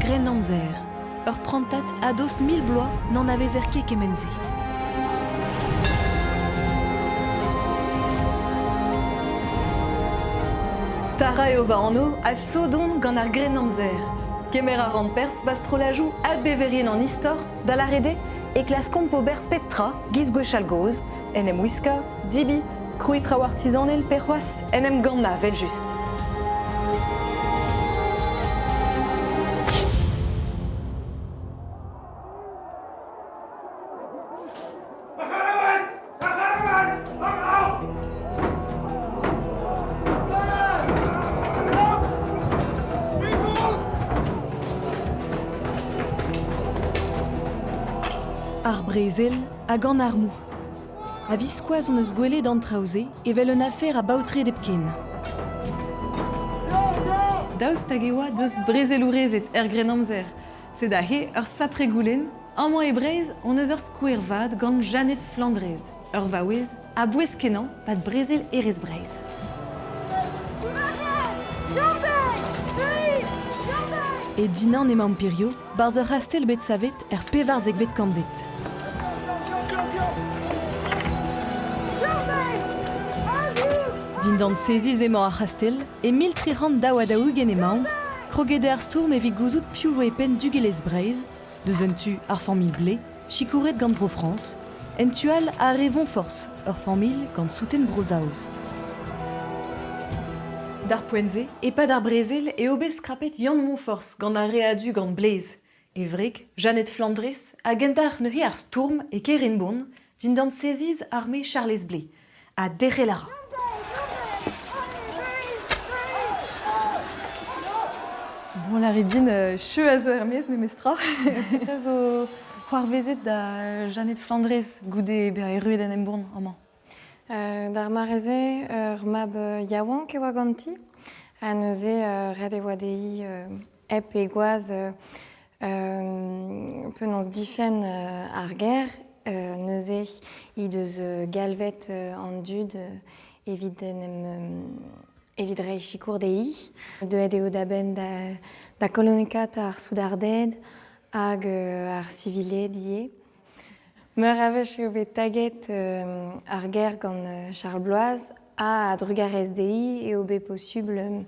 Grennamzer, ur prantad a-dost 1000 bloaz n'anavezer ket kement-se. Tara eo va anv ha sot on gant ar Grennamzer. Kemer a ran perzh 'ba strollajoù adbeverien an istor, da lâret eo e klaskomp ober pep tra giz gwechall-gozh, en em wiskañ, debriñ, krouiñ traoù artizanel pe c'hoazh en em gannañ evel-just. Ar brezel hag an armoù. A-viskoazh hon eus gwelet an traoù-se evel un afer a baotred hepken. Daoust hag e oa deus brezelourezed er Grennamzer? Sed aze ur sapre goulenn. Amañ e Breizh hon eus ur skouer vat gant Janed Flandrez, ur vaouez a-bouez-kenañ 'pad brezel Hêrezh Breizh. E Dinan emañ Imperio, 'barzh ur c'hastell bet savet er pevarzekvet kantved. Dindan seziz emañ ar c'hastell, e 1342 emaomp, kroget eo ar stourm evit gouzout piv vo e penn dugelezh Breizh, deus un tu ar familh Blé, sikouret gant Bro-Frañs, en tu all ar re Voñforzh, ur familh gant souten Bro-Saoz. D'ar poent-se, e-pad ar brezel eo bet skrapet Yann Moñforzh gant ar re a-du gant Blaise, e wreg, Janed Flandrez, a gendalc'h neuze ar stourm e Kêr-Enbon dindan seziz arme Charlez Blé, ha derc'hel a ra. Bon, lârit din, cheu a zo er-maez memestra. Petra zo c'hoarvezet da Janed Flandrez goude bezañ erruet en Embourn amañ? D'ar mare-se, ur mab yaouank e oa ganti. Ha neuze, ret e oa dezhi hep he gwaz penaos difenn ar gêr. Neuze he deus galvet an dud evit en em evit reiñ sikour dezhi. Deuet eo da benn da kolonekaat ar soudarded hag ar siviled ivez. Meur a wech eo bet taget ar gêr gant Charles Bloaz ha a-drugarez dezhi eo bet posubl en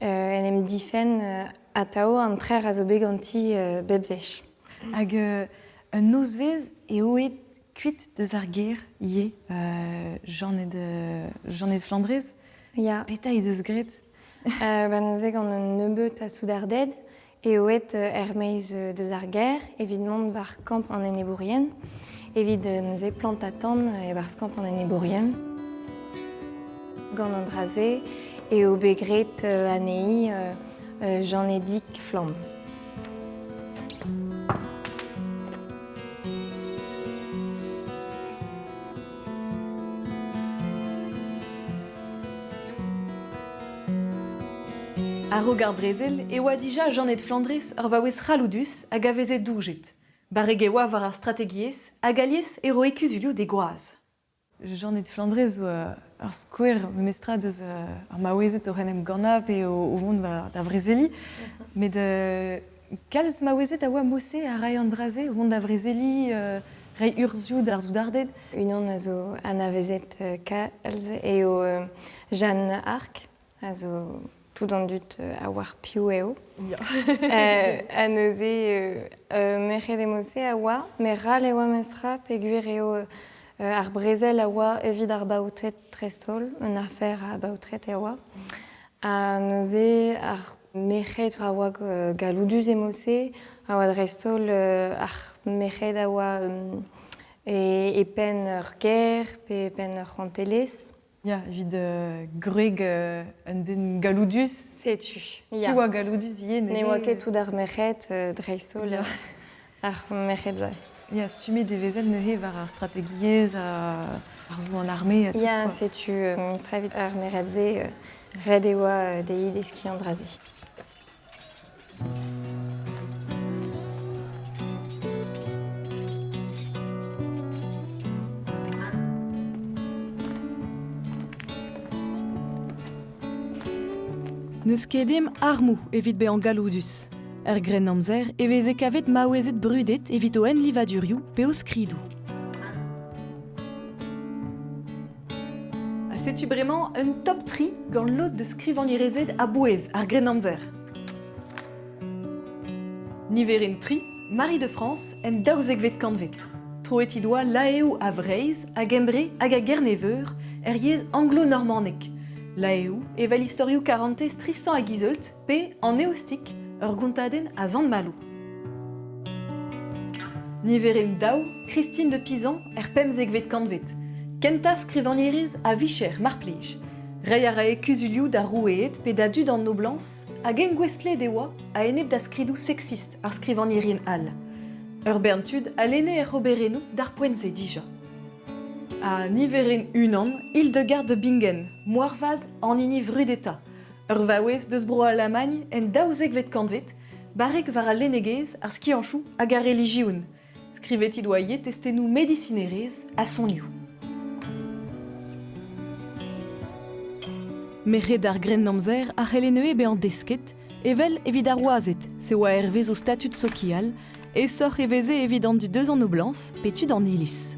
em difenn atav an trec'h a zo bet ganti bep wech. Hag un nozvezh eo aet kuit deus ar gêr ivez, Janed, Janed Flandrez. Ya. Petra he deus graet? Ba neuze gant un nebeut a soudarded eo aet er-maez deus ar gêr evit mont war kamp an enebourien, evit neuze plantañ tan e-barzh kamp an enebourien. Gant an dra-se eo bet graet anezhi Janedig Flamm. A-raok ar brezel e oa dija Janed Flandrez ur vaouez c'halloudus hag a veze doujet. Barrek e oa war ar strategiezh hag alies e roe kuzulioù d'he gwaz. Janed Flandrez zo ur skouer memestra deus ar maouezed oc'h en em gannañ pe o vont da vrezeliñ. Met kalz maouezed a oa mod-se a rae an dra-se, o vont da vrezeliñ, reiñ urzhioù d'ar soudarded. Unan a zo anavezet kalz eo Jeanne Arc, a zo tout an dud a oar piv eo. Ha neuze merc'hed emo-se a oa, met ral e oa memestra peogwir eo ar brezel a oa evit ar baotred dreist-holl, un afer a baotred e oa. Ha neuze ar merc'hed a oa galloudus emo-se, a oa dreist-holl ar merc'hed a oa e penn ur gêr pe e penn ur c'hontelezh. Ya, evit gwreg un den galloudus. Setu, ya. Piv oa galloudus ivez Ne oa ket tout ar merc'hed, dreist-holl ar merc'hed. Ya, stummet e vezent neuze war ar strategiezh, arzoù an arme ha tout. Ya, setu, evit ar merc'hed-se, ret e oa dezhi deskiñ an dra-se. N'eus ket ezhomm armoù evit bezañ galloudus. Er Grennamzer e veze kavet maouezed brudet evit o enlivadurioù pe o skridoù. Ha setu bremañ un top tri gant lod deus skrivagnerezed a-bouez ar Grennamzer. Niverenn tri, Marie de France en daouzekvet kantved. Troet he doa laeoù a Vreizh, a Gembre hag a Gerne-Veur er yezh anglo-normanek. Laeoù evel istorioù karantez Tristan hag Iseult pe An Eostig, ur gontadenn a Sant-Maloù. Niverenn daou, Christine de Pizan er pemzekvet kantved. Kentañ skrivagnerez a vicher, mar plij. Reiñ a rae kuzulioù d'ar roueed pe da dud an noblañs hag engouestlet e oa a-enep da skridoù seksist ar skrivagnerien all. Ur bern tud a lenne hec'h oberennoù d'ar poent-se dija. Ha niverenn unan, Hildegard de Bingen, moarvat an hini vrudetañ. Ur vaouez deus Bro-Alamagn en daouzekvet kantved, barrek war al lennegezh, ar skianchoù hag ar relijion. Skrivet he doa ivez testennoù medisinerezh ha sonioù. Merc'hed ar Grennamzer a c'helle neuze bezañ desket, evel evit ar wazed, se oa hervez o statud sokial, aesoc'h e veze evit an dud eus an noblañs pe tud an iliz.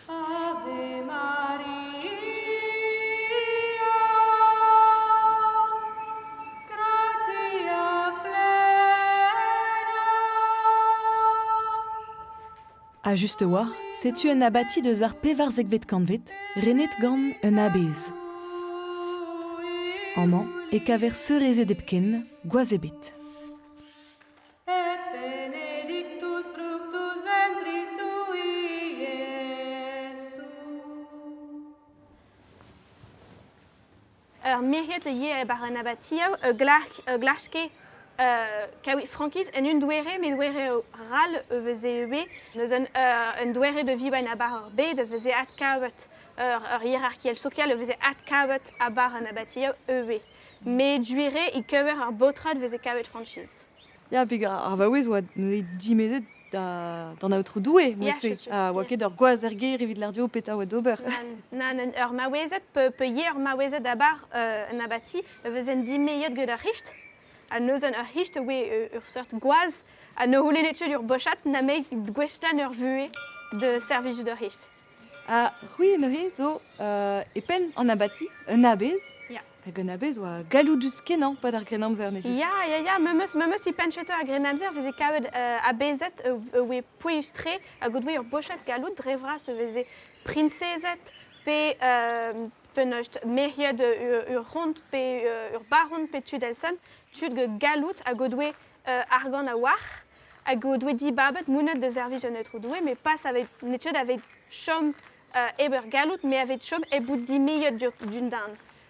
Ave Maria, gratia plena. Ha just a-walc'h, setu un abati deus ar pevarzekvet kantved, renet gant un abez. Amañ e kaver seurezed hepken, gwaz ebet. Et benedictus fructus ventris tui, Iesu. Ur merc'hed ivez e-barzh an abatioù glaske kaout frankiz en un doare met doare ral e veze ivez. Neuze un doare da vivañ a-barzh ur bed e veze adkavet ur hierarkiel sokial e veze adkavet a-barzh an abatioù ivez. Met gwir eo e kever ar baotred e veze kavet frankiz. Ya, peogwir ar vaouez oa neuze dimezet d'an aotrou Doue, mod-se. Ha oa ket ur gwaz er gêr evit lâr dezho petra oa d'ober. Nann, nann, ur maouezed, pe yer ur maouezed a-bar un abati, e vezen dimeiet gant ur c'hist. Ha neuze ur c'hist e oe ur seurt gwaz ha ne c'houlenne ket ur bochad nemet gouestlañ ur vuhez de servij d'ur c'hist. Ha c'hwi neuze zo e penn an abati, un abez. Ya. Hag un abez oa galloudus-kenañ 'pad ar Grennamzer neuze. Ya, ya, ya, memes e penn-cheter ar Grennamzer veze kavet abezet e oe pouezus-tre hag o doe ur bochad galloud dre vras e veze priñsezed pe penaos meriad ur c'hont pe ur baron pe tud èl-sen, tud gant galloud hag o doe argant a-walc'h hag o doe dibabet monet da servij an Aotrou Doue, met pas aveit n'eo ket aveit chom hep ur galloud, met aveit chom hep bout dimeiet d'un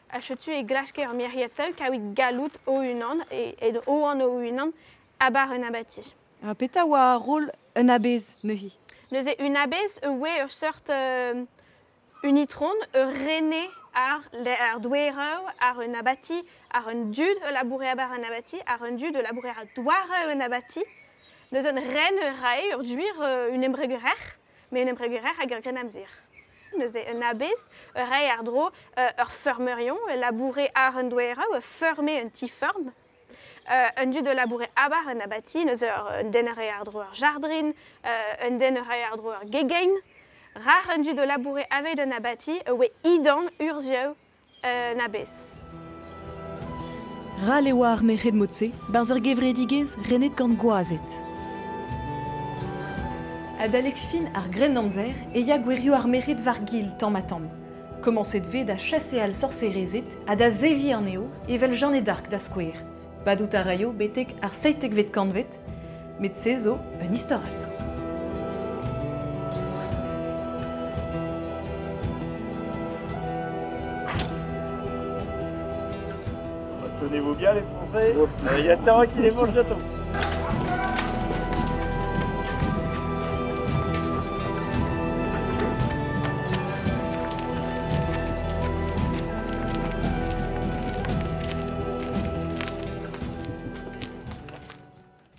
Ha setu e glaske ur meriad-seul kaout galloud o-unan, e o anv o-unan, a-bar un abati. Ha petra oa roll un abez neuze? Neuze un abez e oe ur seurt un itron, ur rene ar, ar douereù, ar un abati, ar un dud e laboure a-bar un abati, ar un dud e laboure ar doareù un abati. Neuze un ren ur rae, ur gwir, un embregerer, met un embregerer hag ur grennamzer. Neuze un abez, ur rae àr-dro ur feurmerion, e laboure àr un doereù, e feurme un ti-feurm. Un dud e laboure a-bar un abati, neuze un den a rae àr-dro ur jardrin, un den a rae àr-dro ur gegein. Rac'h un dud o laboure aveit un abati e oe idan urzhioù un abez. Ral e oa ar merc'hed mod-se 'barzh ur gevredigezh renet gant gwazed. Adalek fin ar Grennamzer e ya gwirioù ar merc'hed war-gil tamm-ha-tamm. Komañset 'vez da chaseal sorserezed ha da zeviñ anezho evel Janed d'Arc da skouer. Padout a raio betek ar seitekvet kantved, met se zo un istor all. Tenez-vous bien les Français, il y a Tarak qui les mange château.